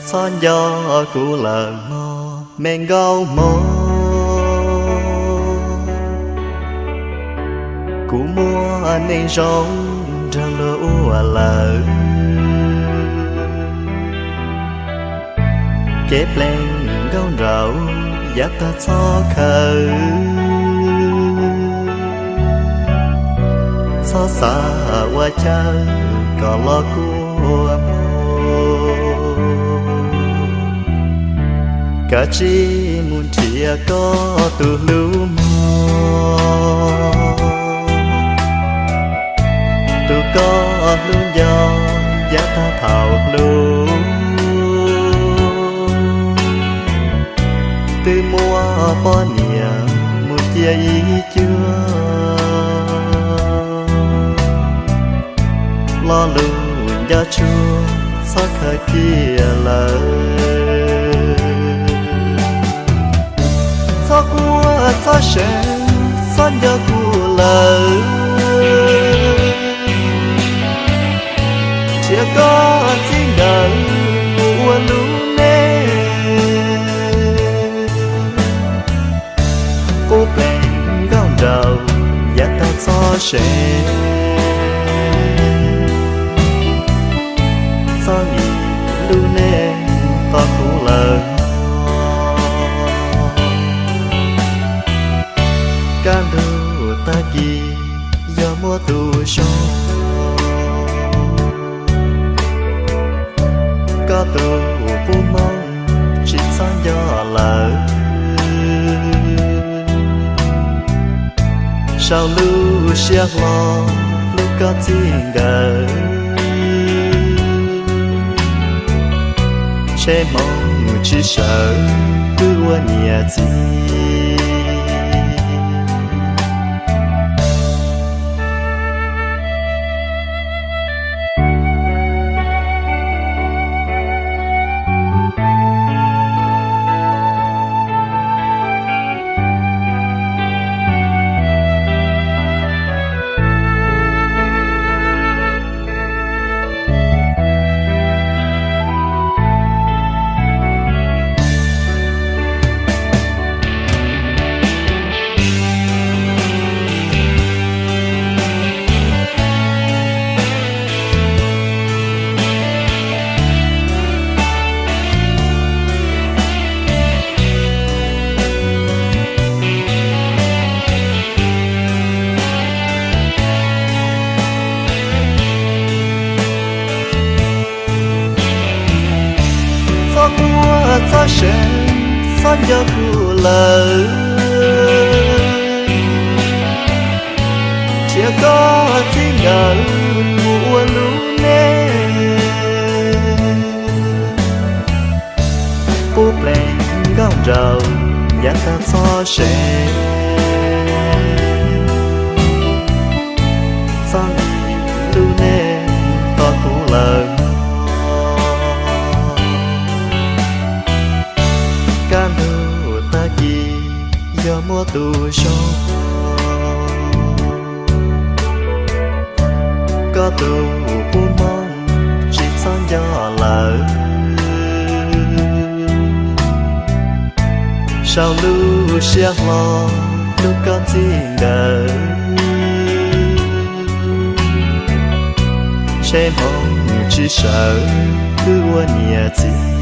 Txhob nco kuv lawm mog me nkauj hmoob, kuv muaj neeg zoo nrog luag ua lawm. Kev plees nkauj nraug yav tag txhob khaws, txhob xav ua chaw kom los kua muag. Kav tsij mus nrhiav koj tus hlub mog, tus koj hlub nco yav tag thaum hlub. Twb muaj poj niam mus cia ib cuag, lo lus nco tshua txhob khaws kiag lawm. Txhob quaj txhob seev, txhob nco kuv lawm, nrhiav koj txij nkawm mus ua lub neej. Qub plees nkauj nraug yav tag txhob seev, txhob ib lub neej tos kuv lawm. Kaj ntug tag kis yog muaj tus zoo, koj tus kua muag tsis txhob nco lawm. Sau lub siab hlo hlub koj txij nkawm, ntshe hmoov tsis sawv twb ua niam txiv. Txhob quaj txhob seev, txhob nco kuv lawm, nrhiav koj txij nkawm mus ua lub neej. Qub plees nkauj nraug yav tag txhob seev, txhob ib lub neej tos kuv lawm. Kaj ntug tag kis yog muaj tus zoo, koj tus kua muag tsis txhob nco lawm. Sau lub siab hlo hlub koj txij nkawm, ntshe hmoov tsis sawv twb ua niam txiv.